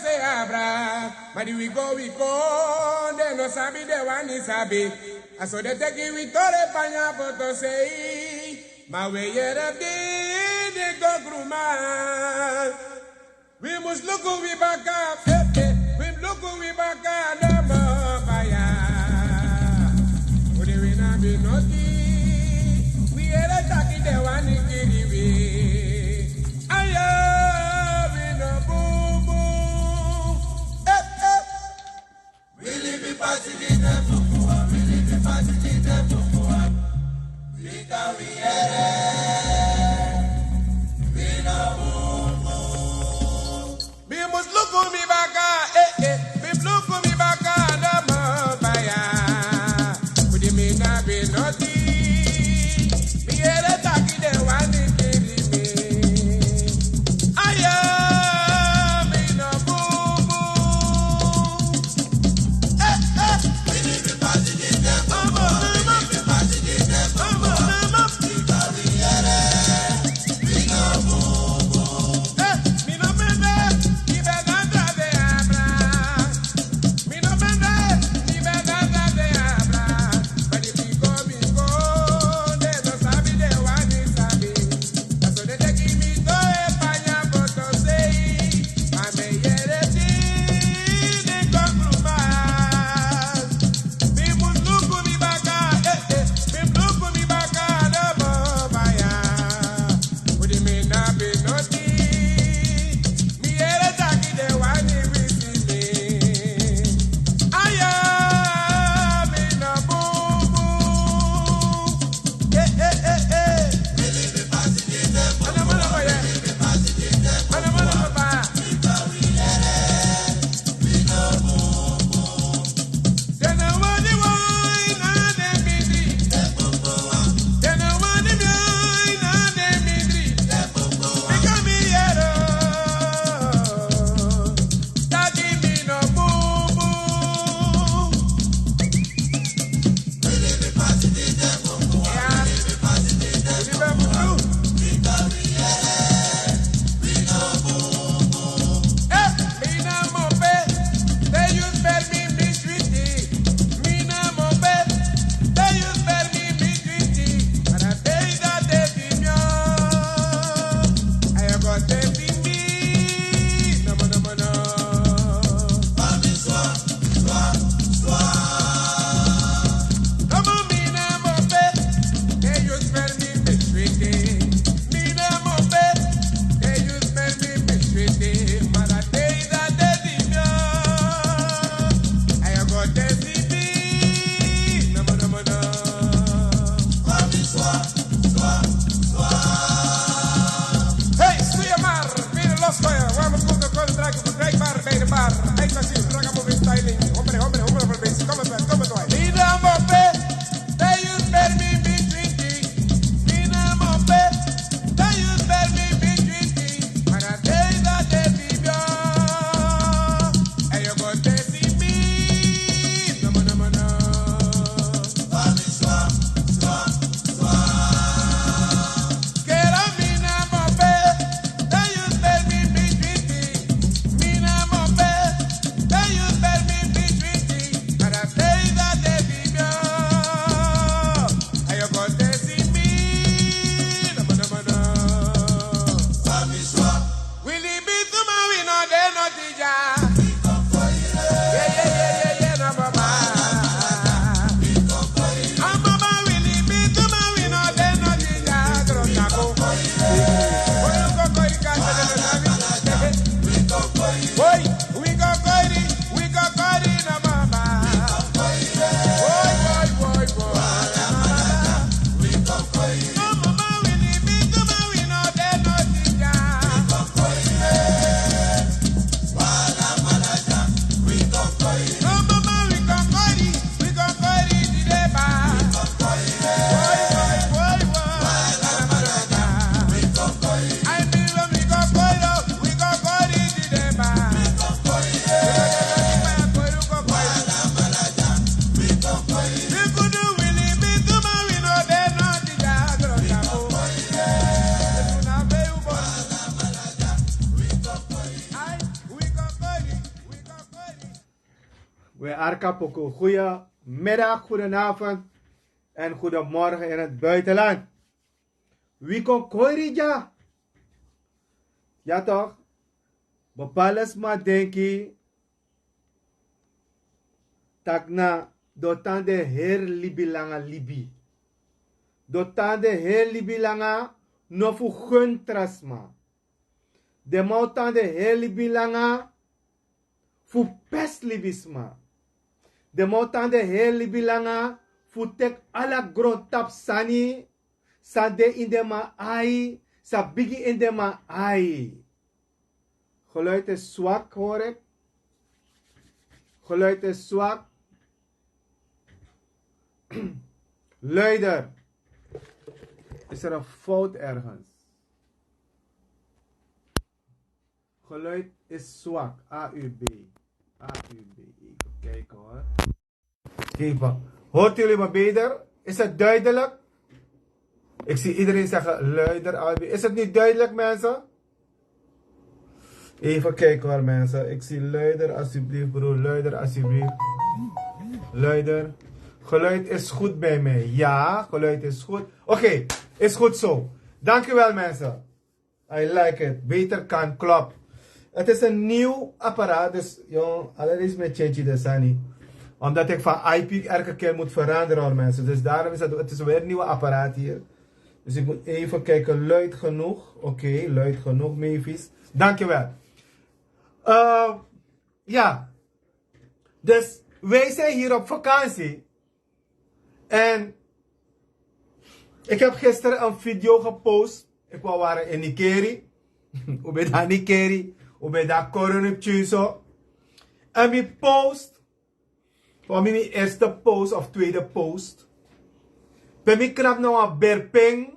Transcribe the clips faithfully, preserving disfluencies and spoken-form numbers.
Se abra, ma di wi go, wi go, den no sabi, den wani sabi. A so den teki wi tore panya foto sei. Ma wi e yere fu di, di go gruma. Wi mus luku wi baka, eh, eh, wi mus luku wi baka, no more fire. Fu di wi no abi noti, wi yere taki den wani kiri wi. Ayo, wi no bubu. Eh, eh. Wi libi pasi di de fufuwa, wi libi pasi di de fufuwa. Wi kan wi yere, wi no bubu. Mi mus luku mi baka, eh, eh. Mi mus luku mi baka, no more fire. Fu di mi no abi noti. Mi yere taki den wani kiri mi. Ayo, mi no bubu. Eh, eh. Hey, Suyamar, mira los koya, vamos con el contrato, break bar, break bar, hey, Brasil, rock and moving styling, hombre, hombre, hombre, hombre, come on, come on, come on. Mira, mope, they use permi, mi treaty. Mira, mope, they use permi, mi treaty. Para they that they be pure. Hey, you go to see me. No, no, no, no. We arka poko. Goedemiddag, goedenavond en goedemorgen in het buitenland. Wi kon kori dya. Ya toch? Bepaalde sma denki tak' na den o tan den heri libi langa libi. Den o tan den heri libi langa no fu gun tra sma. Den man o tan den heri libi langa fu pes libisma. Den man o tan den heri libi langa fu teki ala grontapu sani san de ini den man ai, san bigi ini den man ai. Geluid is zwak, hoor ik. Geluid is zwak. Luider. Is er een fout ergens? Geluid is zwak. A U B. A U B. Even kijken, hoor. Even. Hoort jullie me beter? Is het duidelijk? Ik zie iedereen zeggen luider, A U B. Is het niet duidelijk, mensen? Even kijken, hoor, mensen. Ik zie luider, alsjeblieft, broer. Luider, alsjeblieft. Luider. Geluid is goed bij mij. Ja, geluid is goed. Oké, is goed zo. Dankjewel, mensen. I like it. Beter kan, klopt. Het is een nieuw apparaat, dus jong, allerlei met change de sani. Omdat ik van I P elke keer moet veranderen, hoor, mensen. Dus daarom is het, het is weer een nieuwe apparaat hier. Dus ik moet even kijken, luid genoeg. Oké, luid genoeg, Mavis. Dankjewel. Eh, ja. Dus wij zijn hier op vakantie. En ik heb gisteren een video gepost. Ik wou waren in Nikeri. Ubeda Nikeri. Ubeda Koroni Pchuso. En mi post. Voor mi, mi eerste post of tweede post. Ben mi knap na wan berping.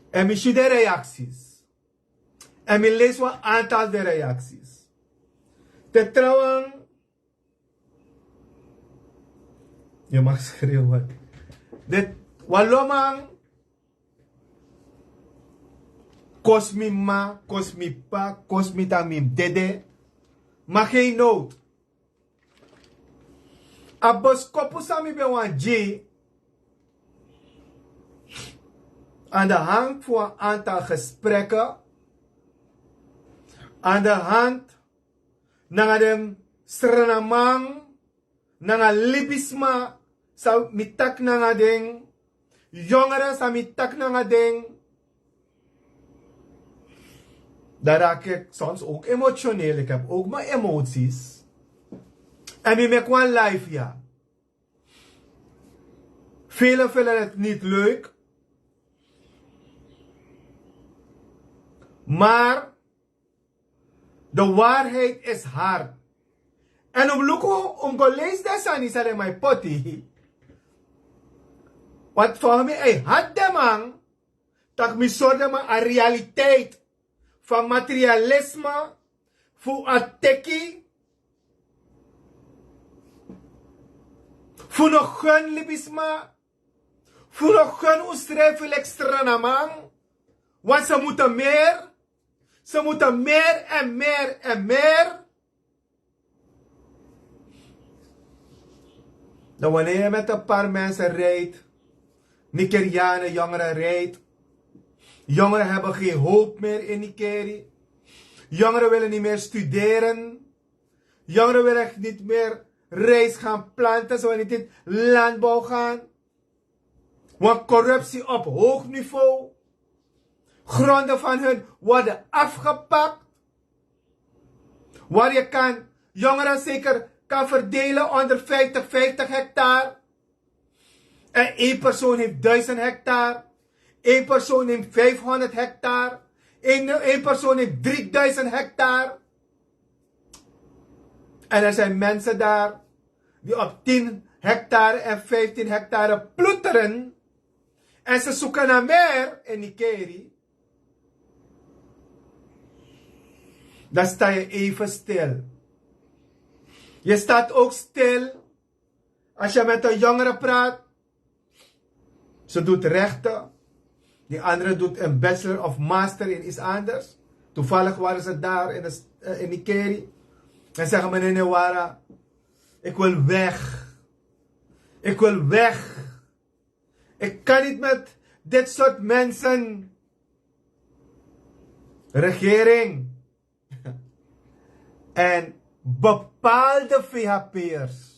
En mi si de reacties. En mi lees wan aantal de reacties. Te trouwen. Je mag schreeuwen. Dit, wan loman. Kosi mi ma, kosi mi pa, kosi mi dan mi dede. Maar geen nood. A boskopu san mi ben wani gi. Aan de hand fu wan aantal gesprekken. Aan de hand nanga den Srananman, nanga libisma san mi taki nanga den. Jongeren san mi taki nanga den. Dan raak ik soms ook emotioneel. Ik heb ook mijn emoties. En mi meki wan live, ja. Velen vinden het niet leuk. Maar de waarheid is hard. En un luku, un go leisi den sani san den man e poti. Want voor mi, hij had den man, tak' mi sori den man a realiteit van materialisme, fu a teki, fu no gun libisma, fu no gun unsrefi leki Srananman, want ze moeten meer, ze moeten meer en meer en meer. Dan wanneer je met een paar mensen rijdt, Nigerianen, jongeren rijdt, jongeren hebben geen hoop meer in Nikeri. Jongeren willen niet meer studeren. Jongeren willen niet meer rijst gaan planten, ze willen niet in landbouw gaan. Want corruptie op hoog niveau. Gronden van hun worden afgepakt. Waar je kan, jongeren zeker kan verdelen onder vijftig, vijftig hectare. En één persoon heeft duizend hectare. Eén persoon neemt vijfhonderd hectare. Eén, één persoon neemt drieduizend hectare. En er zijn mensen daar die op tien hectare en vijftien hectare ploeteren. En ze zoeken naar meer in Nikeri. Dan sta je even stil. Je staat ook stil als je met een jongere praat. Ze doet rechten. Die andere doet een bachelor of master in iets anders. Toevallig waren ze daar in, de, eh, in Nikeri. En zeggen: "Meneer Newara, ik wil weg. Ik wil weg. Ik kan niet met dit soort mensen. Regering en bepaalde V H P'ers."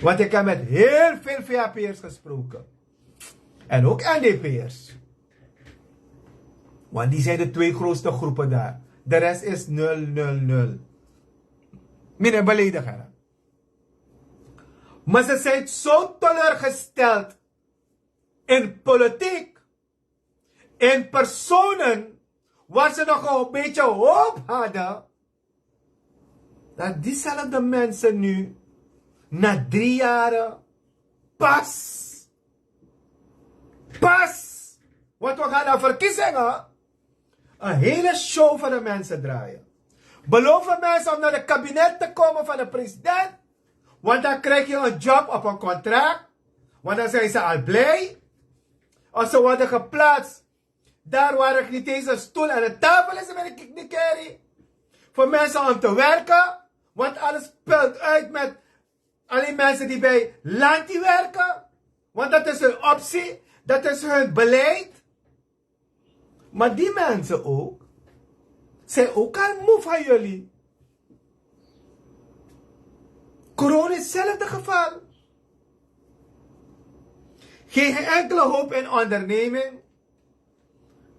Want ik heb met heel veel V H P'ers gesproken. En ook N D P'ers. Want die zijn de twee grootste groepen daar. De rest is nul, nul, nul. Meneer belediger. Maar ze zijn zo teleurgesteld in politiek, in personen waar ze nog een beetje hoop hadden, dat diezelfde mensen nu na drie jaren pas, pas, want we gaan naar verkiezingen, een hele show van de mensen draaien. Beloven mensen om naar het kabinet te komen van de president, want dan krijg je een job of een contract, want dan zijn ze al blij. Of ze worden geplaatst daar waar er niet eens een stoel en een tafel is, meneer Nikeri, voor mensen om te werken, want alles speelt uit met alleen mensen die bij Lanti werken, want dat is hun optie, dat is hun beleid. Maar die mensen ook zijn ook al moe van jullie. Corona is hetzelfde geval. Geen enkele hoop in onderneming.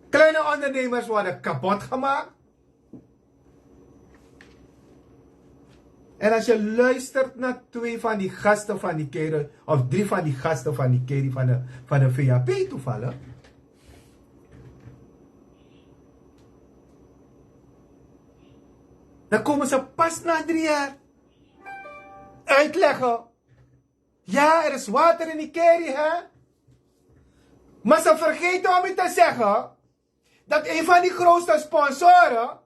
Kleine ondernemers worden kapot gemaakt. En als je luistert naar twee van die gasten van die kerel, of drie van die gasten van die kerel van de, van de V H P toevallig, dan komen ze pas na drie jaar uitleggen: "Ja, er is water in die kerel, hè?" Maar ze vergeten om je te zeggen dat een van die grootste sponsoren,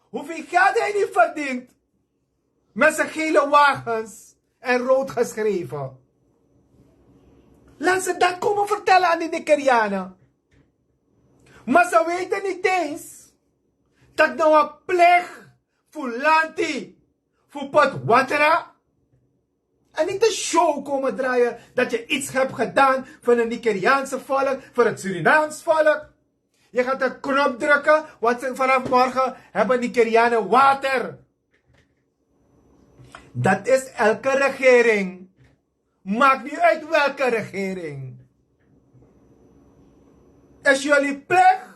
hoeveel geld hij niet verdient met zijn gele wagens en rood geschreven. Laat ze dat komen vertellen aan die Nikerianen. Maar ze weten niet eens dat nou een plicht voor Lanti, voor Pot Watra. En niet de show komen draaien dat je iets hebt gedaan voor het Nigeriaanse volk, voor het Surinaams volk. Je gaat een knop drukken, want ze, vanaf morgen hebben Nigerianen water. Dat is elke regering. Maakt niet uit welke regering. Is jullie plicht.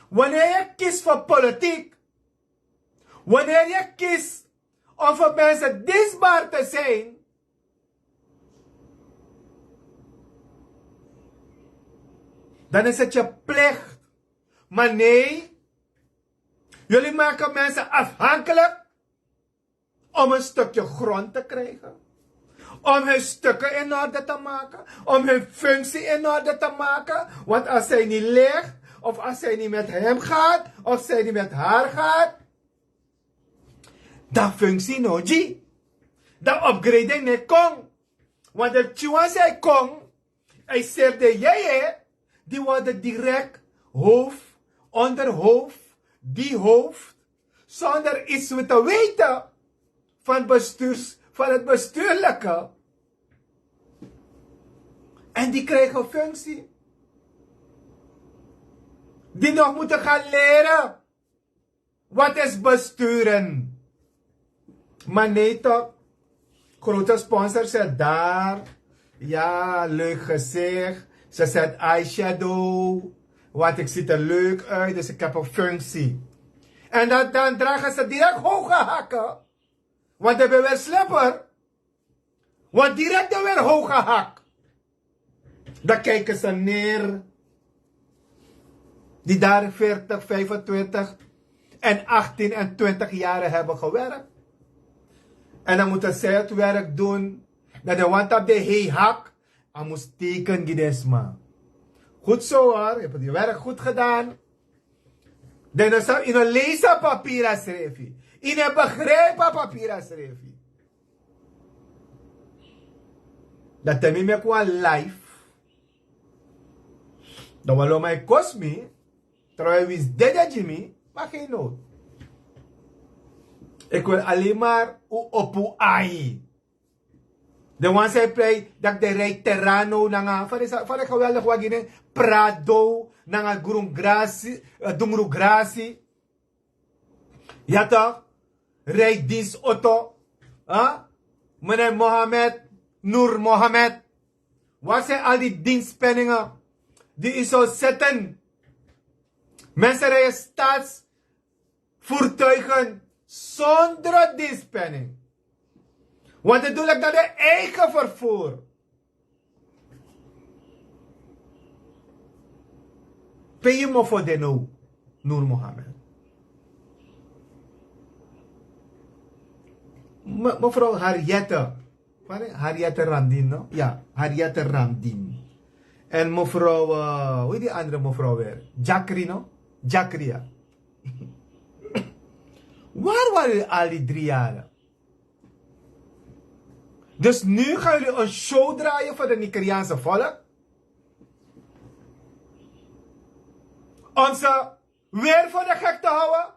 Wanneer je kiest voor politiek, wanneer je kiest om voor mensen dienstbaar te zijn, dan is het je plicht. Maar nee, jullie maken mensen afhankelijk om een stukje grond te krijgen, om hun stukken in orde te maken, om hun functie in orde te maken. Want als zij niet ligt, of als zij niet met hem gaat, of zij niet met haar gaat, dan functie no gi. Dan upgrading no e kon. Want de tjiwan san e kon, hij serve de jeje, die worden direct hoofd, onderhoofd, die hoofd, zonder iets te weten van bestuurs, van het bestuurlijke. En die krijgen functie. Die nog moeten gaan leren wat is besturen. Maar nee toch. Grote sponsor zit daar. Ja, leuk gezicht. Ze zet eyeshadow. Want ik ziet er leuk uit, dus ik heb een functie. En dat, dan dragen ze direct hoge hakken. Want ik ben weer slipper. Want direct dan weer hoge hak. Dan kijken ze neer. Die daar veertig, vijfentwintig en achttien en twintig jaren hebben gewerkt. En dan moeten zij het werk doen. Dan de wanta de hei hak. A mus teken gi den sma. Goed zo hoor, je hebt je werk goed gedaan. Dan no sabi, yu no leisi a papiri a srefi. Yu no e begrijpi a papiri a srefi. Dan te mi meki wan life. Dan wan lo man e kosi mi. Trawan e winsi dede gi mi. Ma geen nood. Ik wil alleen maar u op u ai. De wan sai plei dat de rij Terrano nanga van de geweldig wagine Prado nanga Grungrasi, eh, Dungrungrasi. Ja toch? Rij dienst auto. Huh? Meneer Mohammed, Nur Mohammed. Waar zijn al die dienstpenningen die u zou zetten? Mensen rijden staats voertuigen zonder dienstpenning. Want het doel ligt naar de eigen vervoer. Pe yu mofo de no, Nur Mohammed. Mevrouw Harriette. Harriette Ramdin, no? Ja, Harriette Ramdin. En mevrouw, uh, hoe heet die andere mevrouw weer? Jakri, no? Jakri, ja. Waar waren jullie al die drie jaren? Dus nu gaan jullie een show draaien voor de Nigeriaanse volk. Om ze weer voor de gek te houden.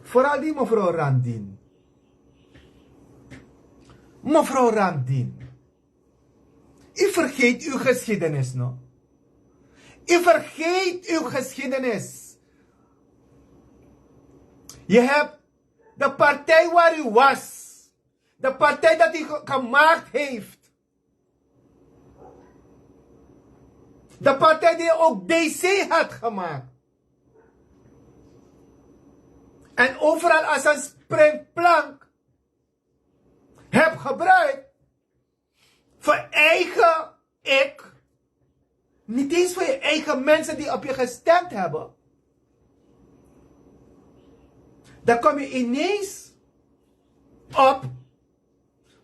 Vooral die mevrouw Randin. Mevrouw Randin. U vergeet uw geschiedenis, no? U vergeet uw geschiedenis. Je hebt de partij waar u was, de partij dat u gemaakt heeft, de partij die ook D C had gemaakt. En overal als een springplank heb gebruikt voor eigen ik, niet eens voor je eigen mensen die op je gestemd hebben. Dan kom je ineens op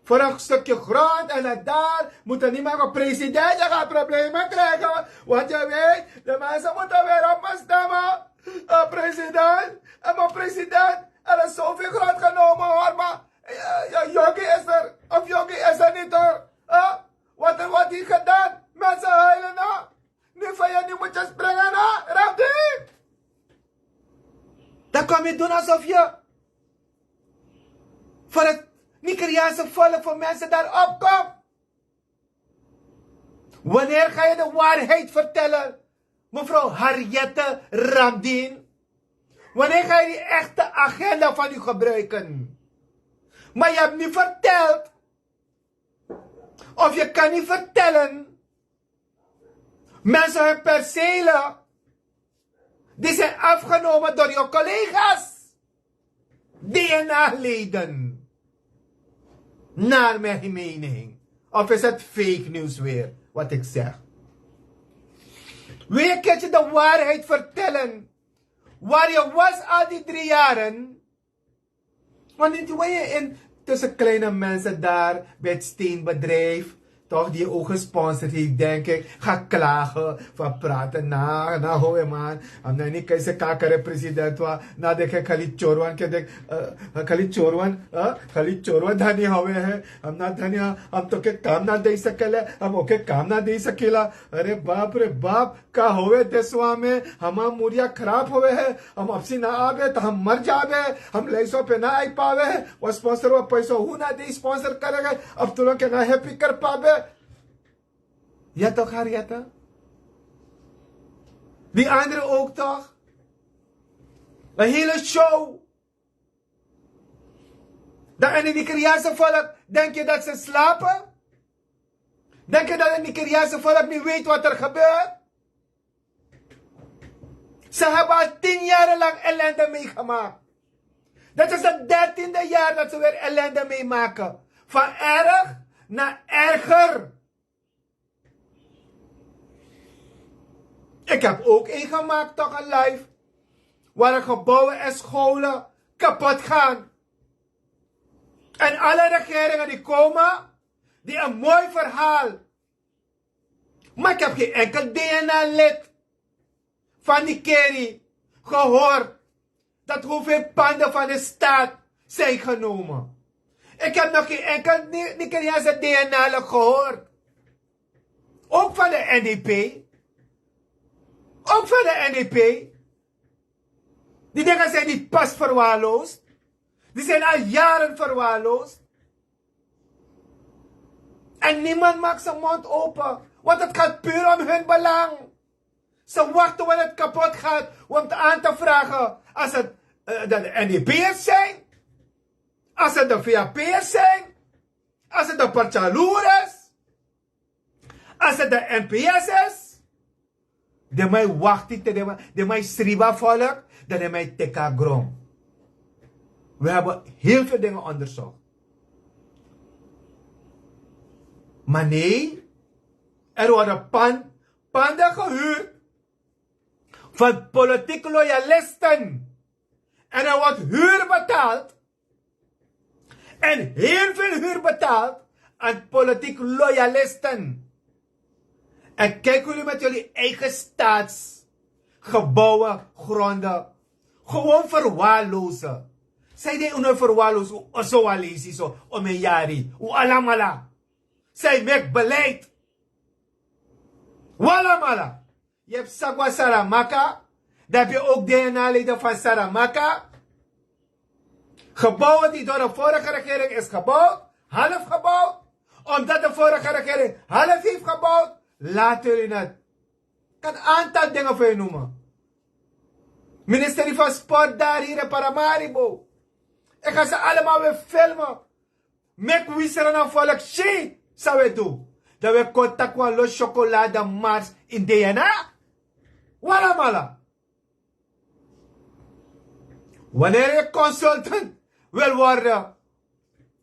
voor een stukje grond en dan daar moeten niet meer een president, je gaat problemen krijgen. Want je weet, de mensen moeten weer op me stemmen. Een president, en mijn president, er is zoveel grond genomen hoor, maar ja, ja, Yogi is er, of Yogi is er niet hoor. Huh? Wat er wat hier gedaan, mensen huilen na. Nu van je nu moet je springen na, Ramdi. Dan kom je doen alsof je voor het Nigeriaanse volk, voor mensen daar opkomt. Wanneer ga je de waarheid vertellen, mevrouw Harriette Ramdin? Wanneer ga je die echte agenda van u gebruiken? Maar je hebt niet verteld, of je kan niet vertellen, mensen hun percelen die zijn afgenomen door je collega's. D N A-leden. Naar mijn mening. Of is het fake news weer, wat ik zeg? Wil je een keertje de waarheid vertellen? Waar je was al die drie jaren? Want niet waar je in tussen kleine mensen daar bij het steenbedrijf, toch, die je ook gesponsord heeft, denk ik, ga klagen van praten na, na hoor man. Am na ni kaise kakere president wa, na de ke kali chorwan ke dek, eh, kali chorwan, eh, kali chorwan dani hawe he. Am na dani ha, am to ke kam na deisa kele, am oke kam na deisa kila. Are bap re bap. Ka howe deswame, hama muria kharab howe hai, hum apsi na aabe, to hum mar jaabe, hum laiso pe na ai paawe hai, wa sponsor wa paiso hu na de sponsor karega, ab tulon ke na happy kar paabe. Ja toch, Harriette? Die andere ook toch? Een hele show. Dan en het Nigeriaanse volk, denk je dat ze slapen? Denk je dat het Nigeriaanse volk niet weet wat er gebeurt? Ze hebben al tien jarenlang ellende meegemaakt. Dit is het dertiende jaar dat ze weer ellende meemaken. Van erg naar erger. Ik heb ook een gemaakt, toch, een live. Waar gebouwen en scholen kapot gaan. En alle regeringen die komen, die een mooi verhaal. Maar ik heb geen enkel D N A-lid van Nikeri gehoord dat hoeveel panden van de staat zijn genomen. Ik heb nog geen enkel Ni- Nigeriaanse D N A-lid gehoord. Ook van de N D P. Ook van de N D P. Die dingen zijn niet pas verwaarloosd. Die zijn al jaren verwaarloosd. En niemand maakt zijn mond open. Want het gaat puur om hun belang. Ze wachten wanneer het kapot gaat om het aan te vragen. Als het eh, de N D P'ers zijn. Als het de V A P'ers zijn. Als het de Parcaloer is. Als het de N P S is. Den man e wakti te den man, den man e sribi a volk, dan den man e teki a gron. We hebben heel veel dingen onderzocht. Maar nee, er worden pan, panden gehuurd van politieke loyalisten. En er wordt huur betaald. En heel veel huur betaald aan politieke loyalisten. En kijk jullie met jullie eigen staatsgebouwen, gronden. Gewoon verwaarlozen. Zij die unu verwaarlozen, u oso walesi so, omen yari, u alamala. Zij maakt beleid. U alamala. Je hebt Sagwa Saramaka. Dan heb je ook D N A-leden van Saramaka. Gebouwen die door de vorige regering is gebouwd, half gebouwd, omdat de vorige regering half heeft gebouwd, laten jullie het. Ik kan een aantal dingen voor je noemen. Ministerie van Sport daar hier in Paramaribo. Ik ga ze allemaal weer filmen. Meki wi Sranan volk si san wi e du. Dan wi e kon taki wan lo syokolade mars in D N A. U alamala. Wanneer je consultant wil worden,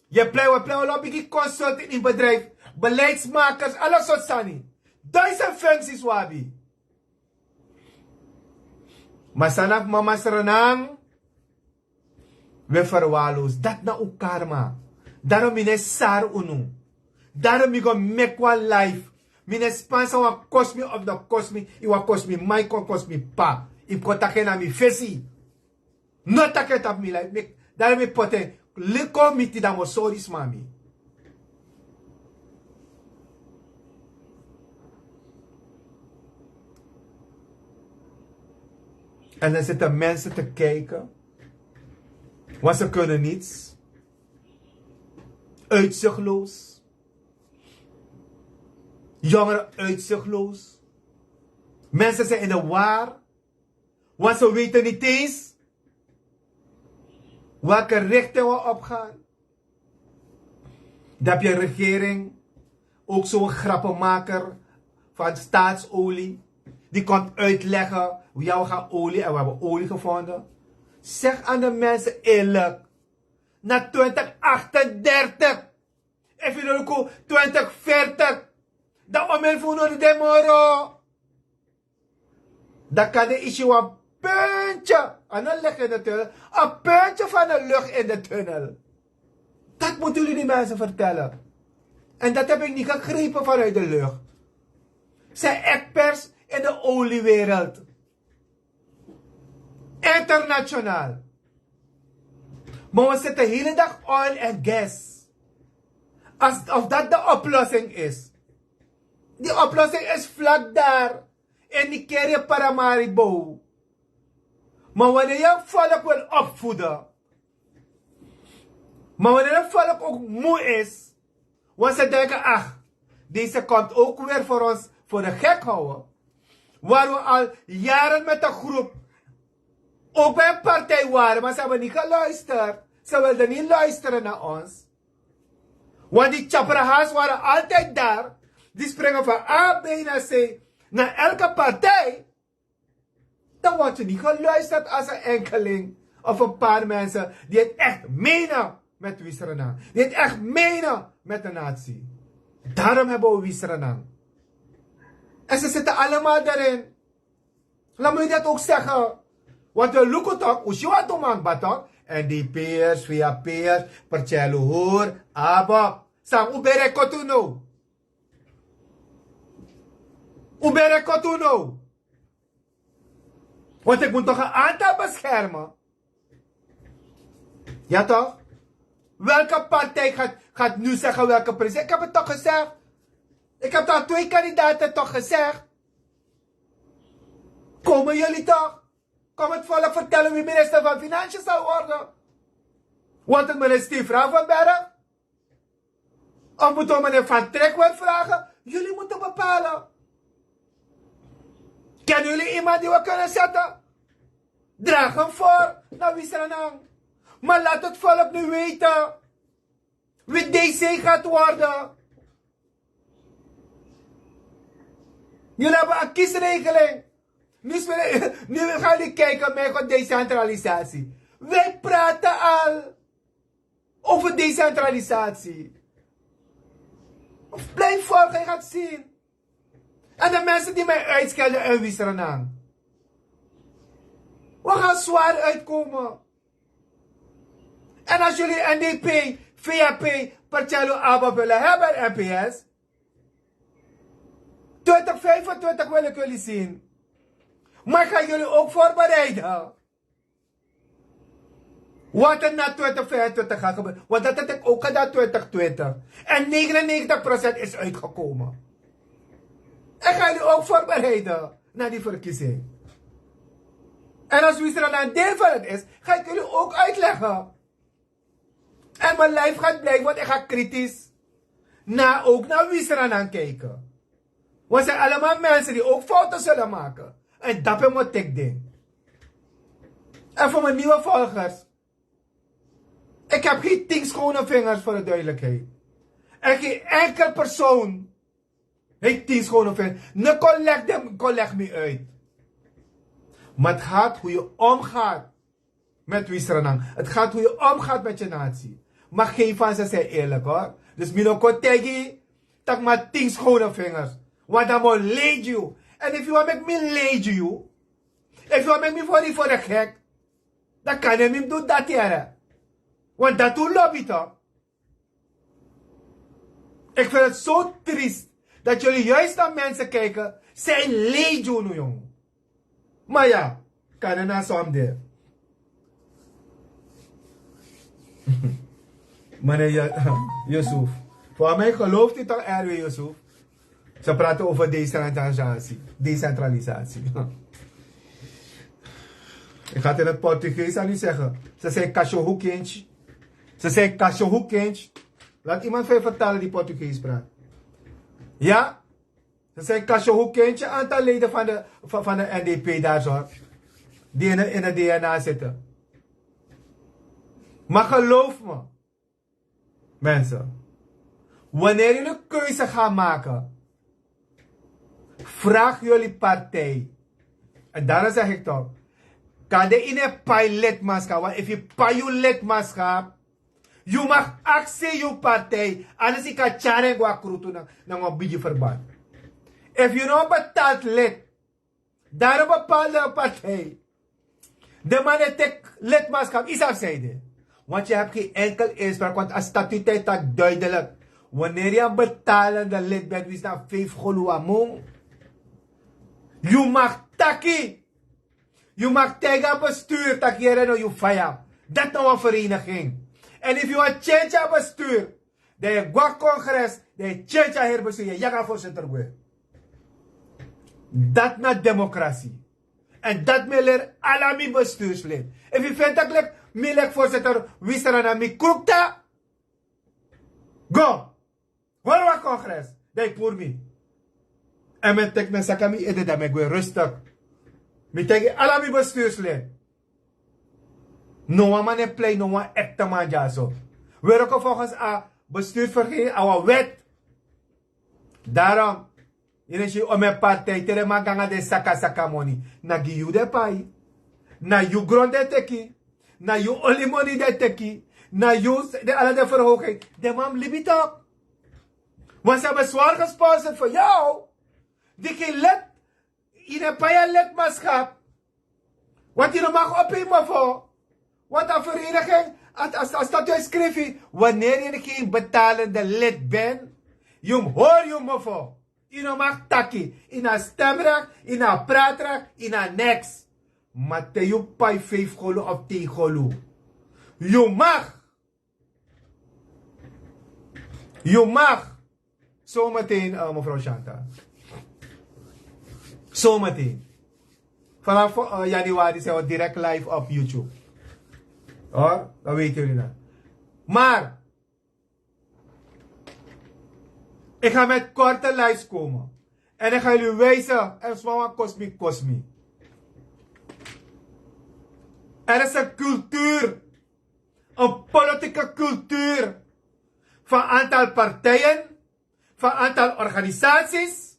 je pleit, we pleiten lobby consultant in bedrijf, beleidsmakers, alle soort sani. Duizend functies wi abi. Maar san na fu mama Sranan, wi e verwaarloos. Dati na un karma. Daarom mi no e sari unu. Daarom mi go meki wan life. Mi no e span san wan kosi mi of no kosi mi. Yu wan kosi mi mama, yu kon kosi mi p'pa. Yu kon taki en na mi fesi. No taki en tapu mi life. Mi, daarom mi poti en. Liko mi tide, mi o sori sma mi. En dan zitten mensen te kijken. Want ze kunnen niets. Uitzichtloos. Jongeren uitzichtloos. Mensen zijn in de war. Want ze weten niet eens welke richting we op gaan. Dan heb je een regering, ook zo'n grappenmaker van Staatsolie, die komt uitleggen: ja, we gaan olie en we hebben olie gevonden. Zeg aan de mensen eerlijk, na twintig achtendertig, efu yu no luku twintig veertig, dan omeni fu unu no de moro. Dan kan den e si wan puntje, a no licht in de tunnel, een puntje van de lucht in de tunnel. Dat moeten jullie die mensen vertellen. En dat heb ik niet gegrepen vanuit de lucht. Zijn experts in de oliewereld. Internationaal. Maar we zitten de hele dag oil en gas. Als, of dat de oplossing is. Die oplossing is vlak daar. In Nigeria, Paramaribo. Maar wanneer je volk wil opvoeden, maar wanneer het volk ook moe is, want ze denken: ach, deze komt ook weer voor ons voor de gek houden. Waar we al jaren met een groep ook bij een partij waren, maar ze hebben niet geluisterd. Ze wilden niet luisteren naar ons. Want die Tjaprahas waren altijd daar. Die springen van A, B naar C, naar elke partij. Dan wordt je niet geluisterd als een enkeling of een paar mensen die het echt menen met Wi Sranan. Die het echt menen met de natie. Daarom hebben we Wi Sranan. En ze zitten allemaal daarin. Laat me u dat ook zeggen. Want we lukken toch, u si wat u maakt, toch? En die peers, via peers, percelu hoor, abok. San u bere kotu no. U bere kotu no. Want ik moet toch een aantal beschermen. Ja toch? Welke partij gaat, gaat nu zeggen welke president? Ik heb het toch gezegd. Ik heb toch twee kandidaten toch gezegd. Komen jullie toch? Kom het volk vertellen wie minister van Financiën zal worden. Want het meneer Steve Ravenberg of moeten we meneer Van Trek weer vragen? Jullie moeten bepalen. Kennen jullie iemand die we kunnen zetten? Draag hem voor naar Wisranang. Maar laat het volk nu weten wie D C gaat worden. Jullie hebben een kiesregeling. Nu, spelen, nu gaan jullie kijken met decentralisatie. Wij praten al over decentralisatie. Blijf volgen, je gaat zien. En de mensen die mij uitschelden in Wisranang. We gaan zwaar uitkomen. En als jullie N D P, V H P, Partido Aba willen hebben, N P S, twintig vijfentwintig wil ik jullie zien. Maar ik ga jullie ook voorbereiden wat er na twintig vijfentwintig gaat gebeuren. Want dat heb ik ook gedaan twintig twintig. En negenennegentig procent is uitgekomen. Ik ga jullie ook voorbereiden naar die verkiezing. En als Wisranang deel van het is, ga ik jullie ook uitleggen. En mijn live gaat blijven, want ik ga kritisch na, ook naar Wisranang kijken. We zijn allemaal mensen die ook fouten zullen maken. En dat ben ik tegen. En voor mijn nieuwe volgers. Ik heb geen tien schone vingers, voor de duidelijkheid. En geen enkel persoon heeft tien schone vingers. Ne, kom leg dem, kom leg me uit. Maar het gaat hoe je omgaat met Wisranang. Het gaat hoe je omgaat met je natie. Maar geen van ze zijn eerlijk, hoor. Dus mi no kon taigi tak maar tien schone vingers. Want dan mo leid you. En if you want make me leid you, if you want make me voor die voor de gek, dan kan je niet doen dat, here. Want dat doe lobby toch. Ik vind het zo triest dat jullie juist naar mensen kijken. Zij leed you, jong. Maar ja, kan er naar soms de. Meneer Yusuf, voor mij gelooft u toch, Erwin Yusuf? Ze praten over decentralisatie. Decentralisatie. Ik ga het in het Portugees aan u zeggen. Ze zijn cachorro kindje. Ze zijn cachorro kindje. Laat iemand voor je vertalen die Portugees praat. Ja? Ze zijn cachorro kindje, aantal leden van de, van, van de N D P daar zo. Die in de, in de D N A zitten. Maar geloof me, mensen, wanneer jullie een keuze gaan maken, vraag jullie partij. En daarom zeg ik toch, kan de in een pai lidmaatschap, want if you pai your lidmaatschap, you mag actie your partij, anders ik kan tyari en go a krutu na, na een bigi verband. If you no betaalt lid, daar een bepaalde partij. De man die tek lidmaatschap is afzijde. Want je hebt geen enkel inspraak, want a statuut dat duidelijk. Wanneer je een betalende lid bent, wie is dan vijf golu a maand? You mag taki. You mag tegen bestuur taki here no you faya. Dat nou een vereniging. En if you want change a bestuur, dan yu go na kongres, dan yu change a heri bestuur, yu yaga voorzitter gwe. Dat na democratie. En dat mi leri ala mi bestuurslid. Efu yu feni tak' leki mi leki voorzitter Wisranang mi krukta, go. Hori wan kongres, dan yu puru mi. En mi teki mi saka mi ede, dan mi gwe rustig. Mi taigi ala mi bestuurslid. No wan man e plei, no wan ekte man dyaso. Werken volgens a bestuursvergadering, a wan wet. Daarom, yu no si yu o mi partij, te den man go nanga den saka saka moni, na gi yu den pai. Na yu gron den teki. Na yu oli moni den teki. Na yu den ala den verhoging. Den man mus libi toch. Want ze hebben zwaar gesponsord voor jou. Die geen lid, yu no e pai a lidmaatschap. Want yu no mag ophei mofo. Want a vereniging, a, a, a statuut skrifi, wanneer yu geen betalende lid bent, yu mus hori yu mofo. Yu no mag taki, yu no abi stemrecht, yu no abi praatrecht, yu no abi niks. Ma te yu pai vijf golu of tien golu, yu mag. Yu mag. Zometeen, eh, mevrouw Shanta. Zometeen. Vanaf januari zijn we direct live op YouTube. Hoor, dan weten jullie dat. Maar ik ga met korte lives komen. En ik ga jullie wijzen. En smawa kosmi kosmi. Er is een cultuur, een politieke cultuur van aantal partijen, van aantal organisaties.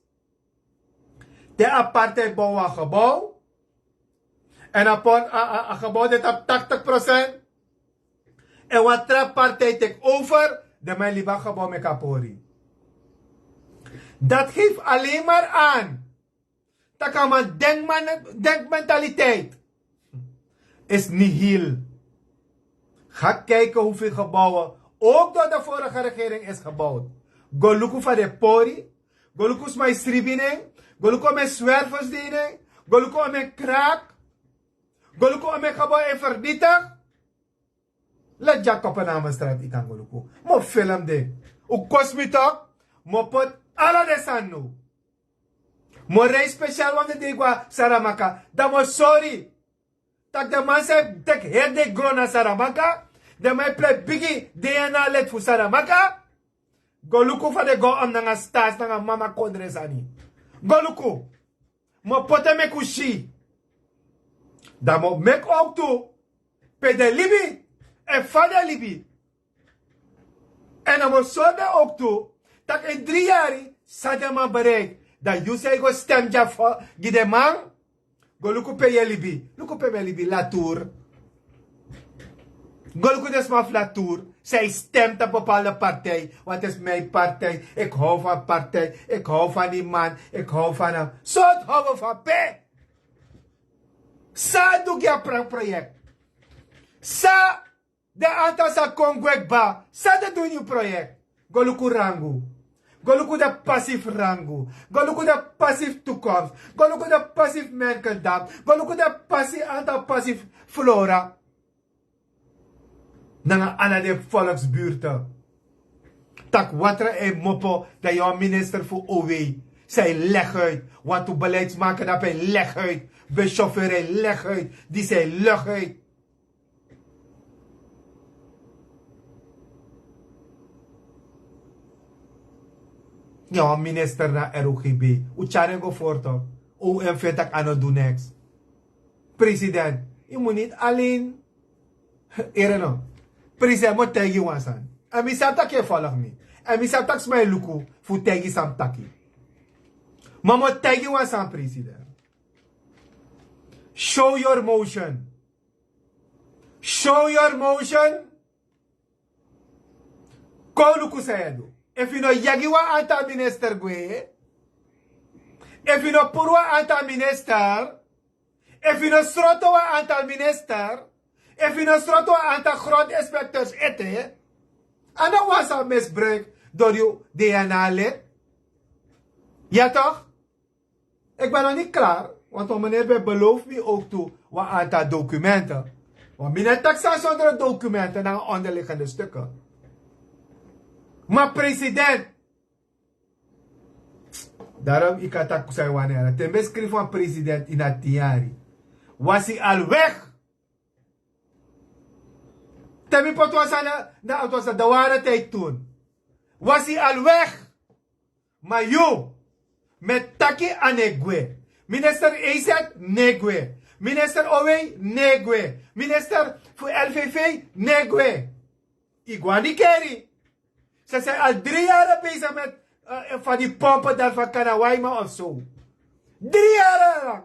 De apartheid bouw een gebouw. En a gebouw dit op tachtig procent. En wat tra partij tek over, de man liba gebouw met kapori. Dat geeft alleen maar aan dat kan man denkmentaliteit is nihil. Ga kijken hoeveel gebouwen ook door de vorige regering is gebouwd. Go luku van de pori. Go luku sma e sribi nen. Go luku om en zwervers de nen. Go luku om en kraak. Go luku om en gebouw en vernietig. Let Jacob en Namenstraat, ik kan go luku. Mo film de. U kost mi toch? Mo pot ala de sani. Mo rei speciaal wan de dei go na Saramaka. Dan mo sori. Tak de man san e teki heri dei gron na Saramaka. De man e plei bigi DNA leti fu Saramaka. Go luku fa den go om nanga stasi nanga mama kondre sani. Go luku. Mo poti en meki un si. Dan mo meki owktu pe den libi. Èn fa den libi. Èn dan mo sori den owktu tak' ini dri yari san den man bereiki. Dan yu san yu go stem dya gi den man. Go luku pe yu e libi. Luku pe mi e libi, latour. Go luku den sma fu latour. San e stem tapu bepaalde partij. Want is mijn partij. Ik hou van partij. Ik hou van die man. Ik hou van hem. Sortu hou fu pe? San a du gi a proyek? San den antal san kon gwe kba, san den du ini yu proyek? Go luku rangu. Go luku den pasi fu rangu. Go luku den pasi fu toekomst. Go luku den pasi fu menkeldam. Go luku den pasi, antal pasi fu flora. Nanga ala den volksbuurten. Tak' watra e mopo, dan yu a minister fu O W. San e leguit. Wantu beleidsmaker dapu e leguit. Buschauffeur e leguit. Disi e leguit. Yu a minister na R O G B. Un tyari en go vorto. O M V tak' a no du niks. President, yu mus niti alen. Ere no. President, mi o taigi yu wan sani. Èn mi sabi tak' yu e folg mi. Èn mi sabi tak' sma e luku fu taigi san mi taki. Ma mi o taigi yu wan sani, president. Show your motion. Show your motion. Kon luku san yu e du. Efu yu no yagi wan antal minister gwe. Efu yu no puru wan antal minister. Efu yu no sroto wan antal minister. Efu yu no sroto wan antal grondinspecteurs ete. A no wan san misbruik dori yu DNA lid. Ya toch? Ik ben nog niet klaar, want wan meneer ben beloof mi ook toe wan aantal documenten. Want mi no e taki san sondro documenten nanga onderliggende stukken. Ma president, daarom yu kan taki san yu wani, te mi ben skrifi wan president ini a tin yari. Was hij al weg? Te mi poti wan sani na, na, het was de ware tijd toen. Was hij al weg? Ma yu, mi e taki a no e gwe. Minister Eset no e gwe. Minister Owei no e gwe. Minister fu L V V no e gwe. Yu go a Nikeri. Ze zijn al drie jaren bezig met, eh, van die pompen daar van Kanawaima of zo. Drie jaren lang.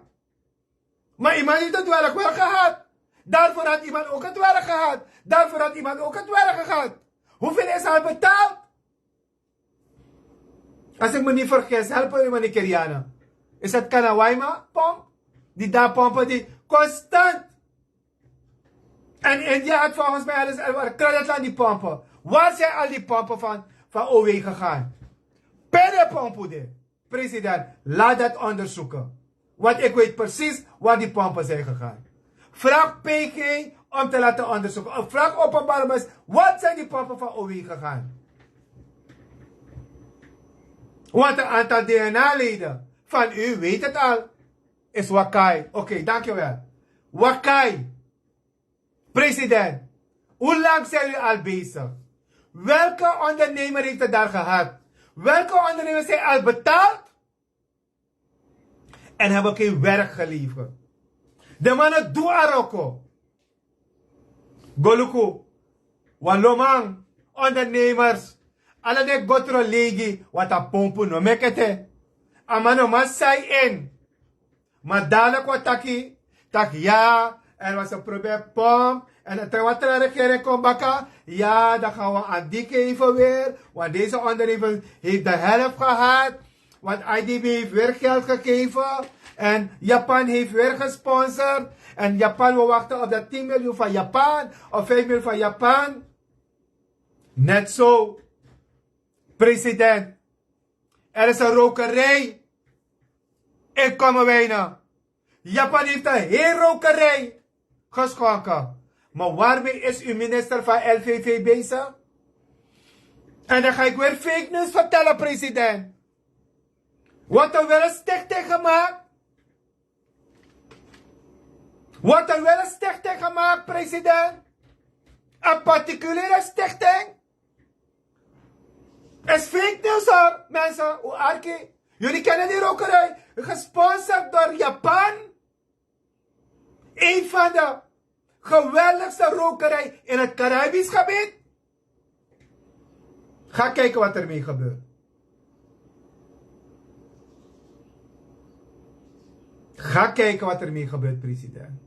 Maar iemand heeft het werk wel gehad. Daarvoor had iemand ook het werk gehad. Daarvoor had iemand ook het werk gehad. Hoeveel is al betaald? Als ik me niet vergis, helpen we Nikerianen. Is het Kanawaima pomp? Die daar pompen die constant. En India had volgens mij alles er credit aan die pompen. Waar zijn al die pompen van, van O W gegaan? Pere pompen de. President, laat dat onderzoeken. Want ik weet precies waar die pompen zijn gegaan. Vraag P G om te laten onderzoeken. Of vraag openbaar bewijs, wat zijn die pompen van O W gegaan? Want een aantal D N A-leden van u weet het al. is wakai. Oké, dankjewel. Wakai. President, hoe lang zijn u al bezig? Welke ondernemer heeft het daar gehad? Welke ondernemers zijn al betaald en hebben geen werk geleverd? De mannen doen Aroko. Goluku, Waloman, ondernemers, ala den gotro legi, wat a pompu no mekete. A man no man sai en. Maar dadelijk wat taki, tak ja, er was een probleem pomp. En het wat er regering kon bakken, ja, dan gaan we aan die geven weer. Want deze ondernemer heeft de helft gehad. Want I D B heeft weer geld gegeven. En Japan heeft weer gesponsord. En Japan, we wachten op dat tien miljoen van Japan. Of vijf miljoen van Japan. Net zo, president. Er is een rokerij in Kommerwijnen. Japan heeft een heel rokerij geschonken. Maar waarmee is uw minister van L V V bezig? En dan ga ik weer fake news vertellen, president. Wat er wel een stichting gemaakt. Wat er wel een stichting gemaakt, president. Een particuliere stichting. Is fake news hoor, mensen. Hoe arki? Jullie kennen die rokerij. Gesponsord door Japan. Een van de geweldigste rokerij in het Caribisch gebied. Ga kijken wat ermee gebeurt. Ga kijken wat ermee gebeurt, president.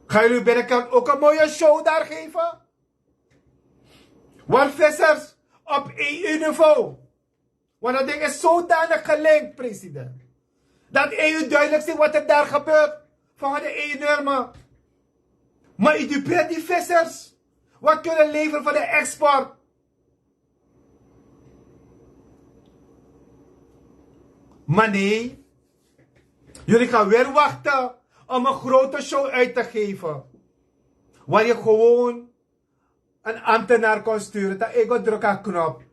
Gaan jullie binnenkort ook een mooie show daar geven? Waar vissers op E U-niveau. Want dat ding is zodanig gelinkt, president. Dat E U duidelijk ziet wat er daar gebeurt. Volgens de E U-normen. Maar u dupeert die vissers. Wat kunnen leveren voor de export. Maar nee. Jullie gaan weer wachten om een grote show uit te geven. Waar je gewoon een ambtenaar kon sturen, dan ik go druk aan knop.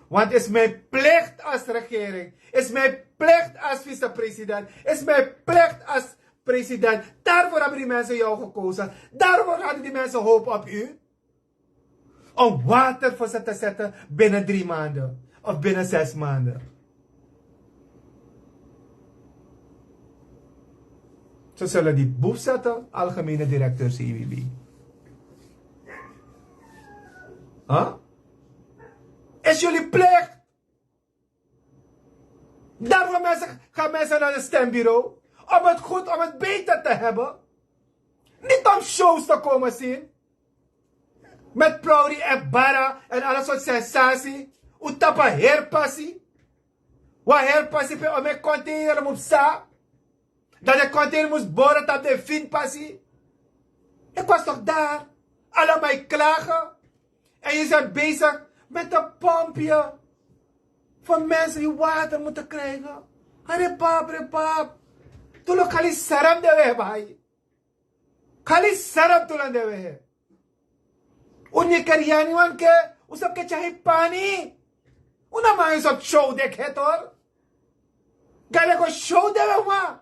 Want is mijn plicht als regering, is mijn plicht als vicepresident, is mijn plicht als president. Daarvoor hebben die mensen jou gekozen. Daarvoor hadden die mensen hoop op u. Om water voor ze te zetten binnen drie maanden of binnen zes maanden. Ze zullen die boef zetten, algemene directeur C W B. Huh? Is jullie plicht. Daarvoor mensen, gaan mensen naar het stembureau. Om het goed, om het beter te hebben. Niet om shows te komen zien. Met Plowry en Bara en alle soort sensatie. U tapa herpassie. Waar herpassie pe om een container moet sa. Dat de container moest boren dat de fin passie. Ik was toch daar. Allemaal klagen. En je bent bezig met een pompje. Voor mensen die water moeten krijgen. Hare pap, re pap. Toen nog al die saram de we hebben. Kali sara tulande we. Un Nigerian wan ke, un sabi ke tyari pani. Un na man yu sabi show deki hetor. Gale go show de we wan.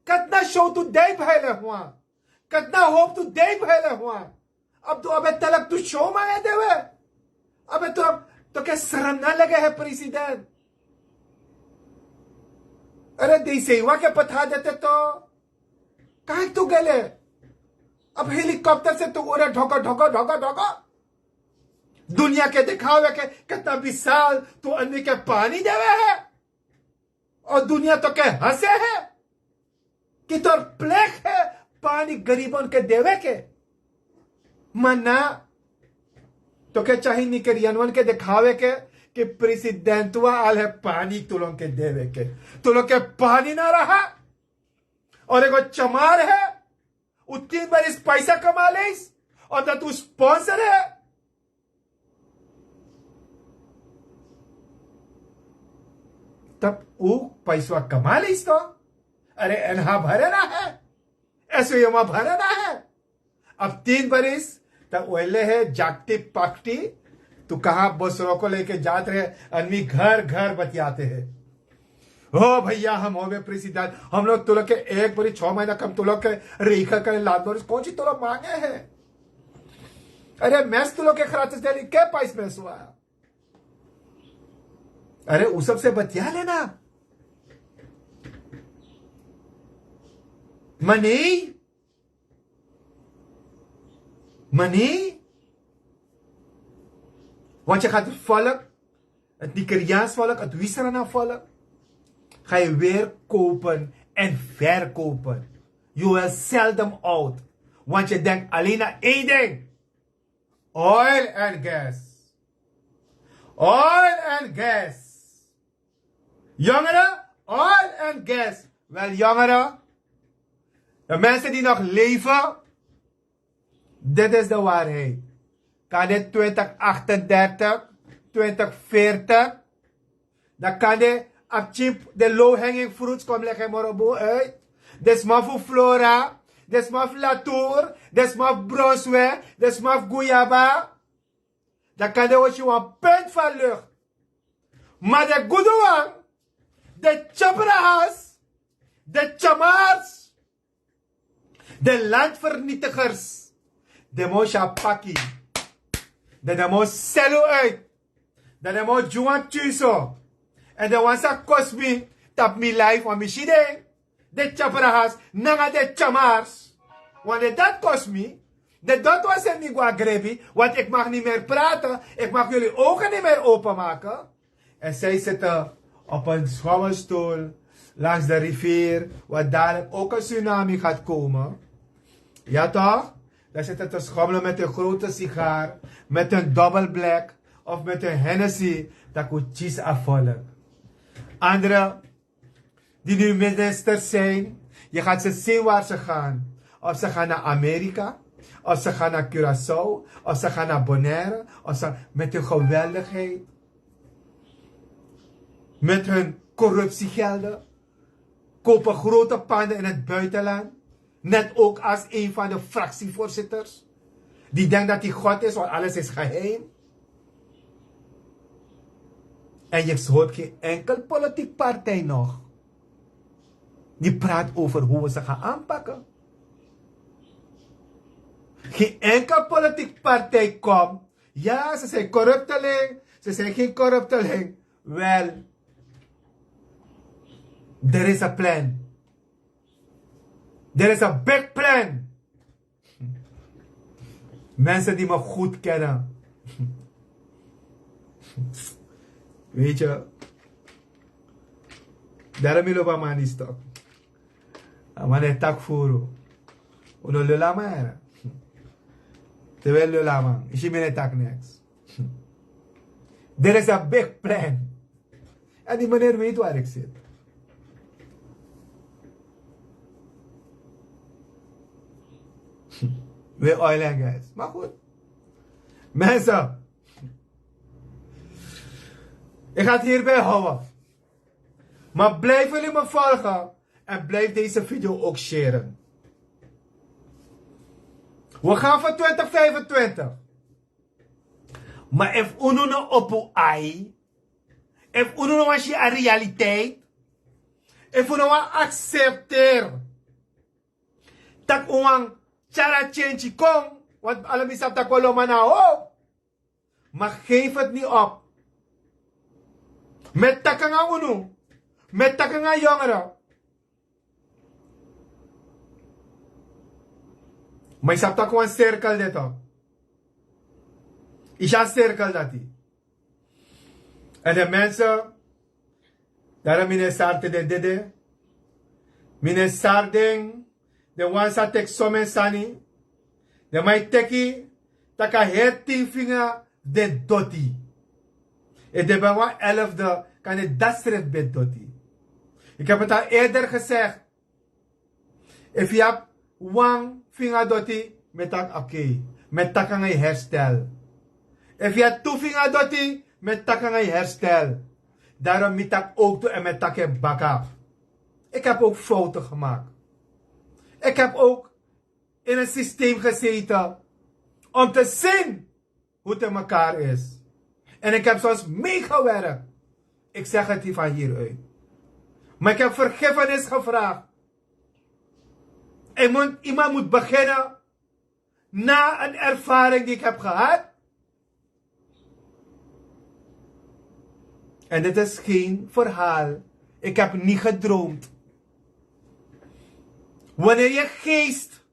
Katna show tu dei bhai le wan. Katna hope tu dei bhai le wan. Abdu abe talak tu show man e de we. Abe tu, tu ke saram na lege he president. Are dei sei wa ke patha de te to. Kai tu gele? Ab helicopter se tu ure dhoko, dhoko, dhoko, dhoko. Dunia ke dikhawe ke kitna bisal tu anvi ke pani dewe hai. Aur dunia to ke hanse hai. Ki tor plek hai pani garibon ke dewe ke. Mana to ke chahi nikerian wan ke dikhawe ke ki president wa al hai pani tulon ke dewe ke. Tulon ke pani na raha. Aur ek aur chamar hai, u tin baris paisa kama leis, aur na tu sponsor hai. Tab u paisa kama leis to? Are en ha bharana hai, eso yama bharana hai. Ab tin baris, ta oile hai, jakti pakti, tu kaha bosroko leke jaat rahe, anmi ghar ghar batyate hai. Oh, भैया, हम हो गए प्रेसिडेंट। हम लोग तो लोग के एक बारी छह महीना कम तो लोग के रेखा के लात नोरिस कौन सी तो लोग मांगे हैं? अरे, मैच तो लोग के खराब से डेली के पाइस में सुआ। अरे, उ सबसे बतिया लेना। Money, mani, want je gaat het volk, het Nigeriaans volk, het Wisrana volk, ga je weer kopen en verkopen. You will sell them out. Want je denkt alleen aan één ding. Oil and gas. Oil and gas. Jongeren, oil and gas. Wel, jongeren, de mensen die nog leven, dit is de waarheid. Kan dit twintig achtendertig, twintig veertig, dan kan dit apchip de low-hanging fruits kom leggen morobo uit. De smaf flora, de smaf latour, de smaf bronswe, de smaf guyaba. Dan kan den osi wan punt van lucht. Maar de guduwan, de chabrahas, de chamars, de landvernietigers, de mo shapaki, de de mo selu uit, de de mo juan chuso, en de wan sa kosmi tap mi life wan mi side. De chabrahas nanga de chamars. Want de dat kost mi. De dat was er niet gwa grebi. Want ik mag niet meer praten. Ik mag jullie ogen niet meer openmaken. En zij zitten op een schommelstoel langs de rivier, waar dadelijk ook een tsunami gaat komen. Ja toch? Dan zitten te schommelen met een grote sigaar, met een dubbelblik of met een Hennessy. Dat koet cheese afvallen. Andere die nu ministers zijn, je gaat ze zien waar ze gaan. Of ze gaan naar Amerika, of ze gaan naar Curaçao, of ze gaan naar Bonaire, of ze, met hun geweldigheid, met hun corruptiegelden, kopen grote panden in het buitenland. Net ook als een van de fractievoorzitters. Die denkt dat hij God is, want alles is geheim. En je hoort geen enkel politiek partij nog die praat over hoe we ze gaan aanpakken. Geen enkel politiek partij komt. Ja, ze zijn corrupteling. Ze zijn geen corrupteling. Wel, er is een plan. Er is een big plan. Mensen die me goed kennen. Weet je, daarom wil ik maar niet stop. Maar hij tak voor u. Uno lulama era. Terwijl lulama, isi mene tak niks. Er is een big plan. En die meneer weet waar ik zit. Weer oil en gas. Maar goed. Mensen. Ik ga het hierbij houden. Maar blijf jullie me volgen. En blijf deze video ook sharen. We gaan voor twintig vijfentwintig. Maar if unu no opo ai, if unu no wan si a realiteit, if unu wan accepteer, tak wan chara change kon, want ala mi sabi tak wan loma na ho. Maar geef het niet op. Met takanga unu, met takanga jongeren. Maar je sabi tak wan cirkel dit op. Is a cirkel dati. En de mensen, daarom mine sarte de dede. Mine sarding, de wan sa tek somen sani. De mai teki, taka her tin finger de doti. E de ben wan elfde, kan de dat schrift ben doti. Ik heb het al eerder gezegd. Efu yu abi wan finga doti, mi e taki oké, mi e taki nanga yu herstel. Efu yu abi tu finga doti, mi e taki nanga yu herstel. Daarom mi taki ook tu en mi e taki en baka. Ik heb ook fouten gemaakt. Ik heb ook in een systeem gezeten om te zien hoe het in elkaar is. En ik heb soms meegewerkt. Ik zeg het hier van hieruit. Maar ik heb vergiffenis gevraagd. Iemand, iemand moet beginnen na een ervaring die ik heb gehad. En dit is geen verhaal. Ik heb niet gedroomd. Wanneer je geest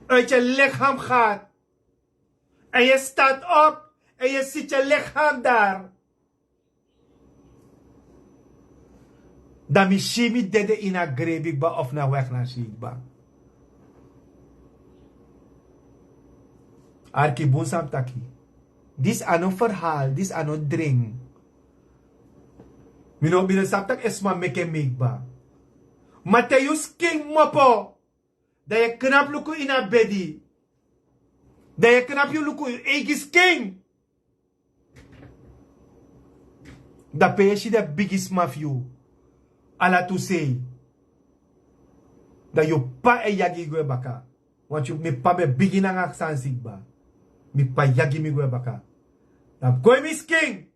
uit je lichaam gaat en je staat op en je ziet je lichaam daar, dan mi si mi dede ini a grebi kba of na weg na si kba. Arki bun san mi taki. Disi a no verhaal, disi a no dring. Mi no bini sabi tak' e sma meki en meki kba. Ma te yu skin kmopo, dan yu e knapu luku ini a bedi. Dan yu e knapu yu luku yu eigi skin. Dan pe yu e si den bigisma fu yu ala tu sei. Dan yu p'pa e yagi yu gwe baka. Want yu, mi p'pa ben bigi nanga san si kba. Mi p'pa yagi mi gwe baka. Dan kon yu mi skin.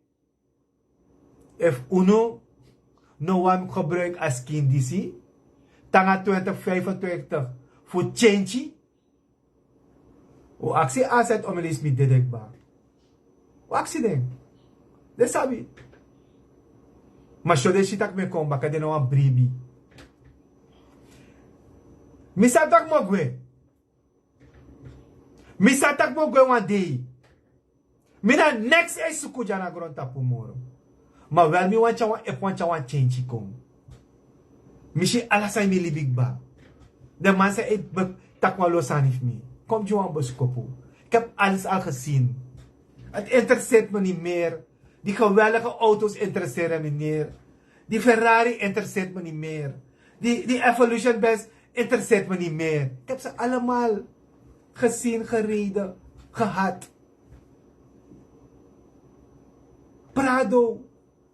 Efu unu no wani gebruiki a skin disi, te nanga twintig vijfentwintig fu change, un aksi a seti omelesi mi dede kba. Un aksi den. Den sabi. Ma so den si tak' mi e kon baka, den no wani bribi. Mi sabi tak' mi o gwe. Mi sabi tak' mi o gwe wan dei. Mi na neks e suku dya na grontapu moro. Ma wel mi wani tyari wan, efu wani tyari wan change kon. Mi si ala san ini mi libi kba. Den man san e be-, taki wan lo sani fu mi. Kon gi wan boskopu. Ik heb alles al gezien. Het interesseert me niet meer. Die geweldige auto's interesseren me niet meer. Die Ferrari interesseert me niet meer. Die, die Evolution Benz interesseert me niet meer. Ik heb ze allemaal gezien, gereden, gehad. Prado,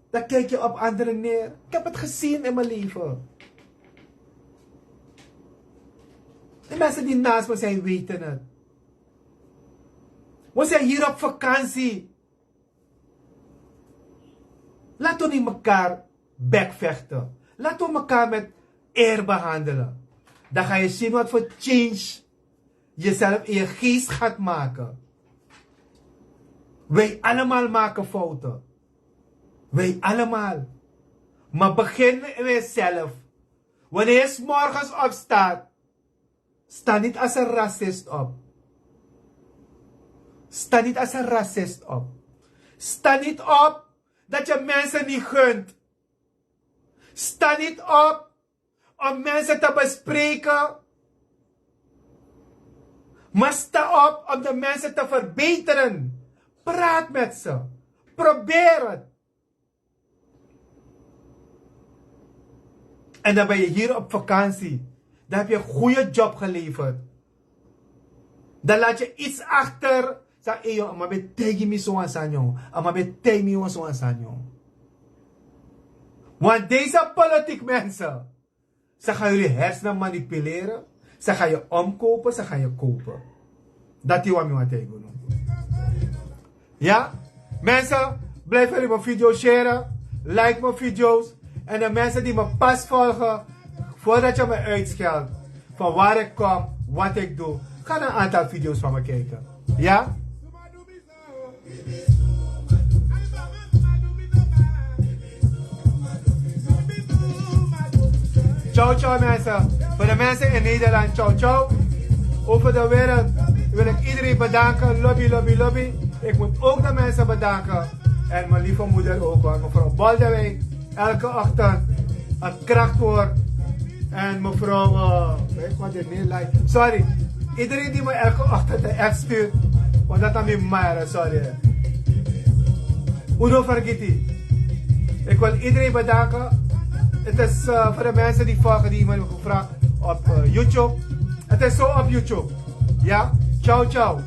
dan kijk je op anderen neer. Ik heb het gezien in mijn leven. De mensen die naast me zijn weten het. We zijn hier op vakantie. Laten we niet elkaar bekvechten. Laten we elkaar met eer behandelen. Dan ga je zien wat voor change jezelf in je geest gaat maken. Wij allemaal maken fouten. Wij allemaal. Maar begin weer zelf. Wanneer je 's morgens opstaat, sta niet als een racist op. Sta niet als een racist op. Sta niet op dat je mensen niet gunt. Sta niet op om mensen te bespreken. Maar sta op om de mensen te verbeteren. Praat met ze. Probeer het. En dan ben je hier op vakantie. Dan heb je een goede job geleverd. Dan laat je iets achter. Zeg, hey joh, a man ben taigi mi so wan sani. A man ben taigi mi wan so wan sani. Want deze politiek mensen, ze gaan jullie hersenen manipuleren. Ze gaan je omkopen, ze gaan je kopen. Dat is wat ik wil tegen. Ja? Mensen, blijf jullie mijn video sharen. Like mijn video's. En de mensen die me pas volgen, voordat je me uitscheldt, van waar ik kom, wat ik doe, ga naar een aantal video's van me kijken. Ja? Ciao, ciao mensen. Voor de mensen in Nederland, ciao, ciao. Over de wereld wil ik iedereen bedanken. Lobby, lobby, lobby. Ik moet ook de mensen bedanken. En mijn lieve moeder ook, hoor. Mevrouw Boldewijn. Elke ochtend een krachtwoord. En mevrouw, eh, weet ik wat, de neerlijn. Sorry. Iedereen die me elke ochtend een app stuurt. Want dat aan mijn mare, sorry. Uno Vergiti. Ik wil iedereen bedanken. Het is, eh, voor de mensen die volgen, die me hebben gevraagd op, eh, YouTube. Het is zo op YouTube. Ja, ciao, ciao.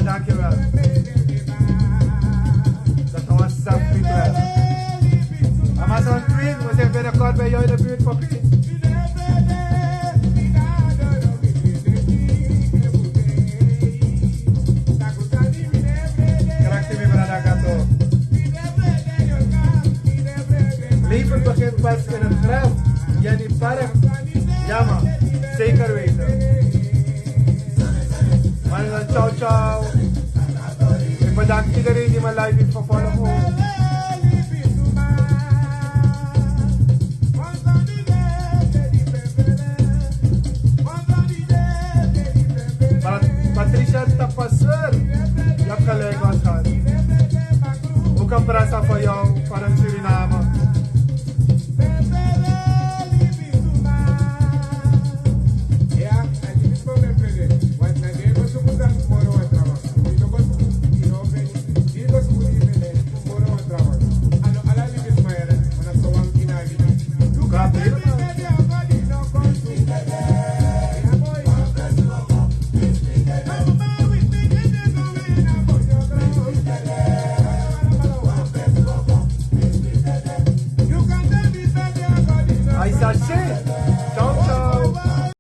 Dankjewel. Dat was Safri Twelve. Amazon Queen, we zijn binnenkort bij jou in de buurt voor Queen. Grazie, mi brada Gato. Leven begint pas in het graf. Jenny Park. Ja, man. Zeker weten. Maar dan ciao, ciao. Ik bedank iedereen die mijn live heeft gevolgd. Pat-, Patricia Tapasur, je hebt gelijk, was gehad. Ook een brasa voor jou, vanuit Suriname.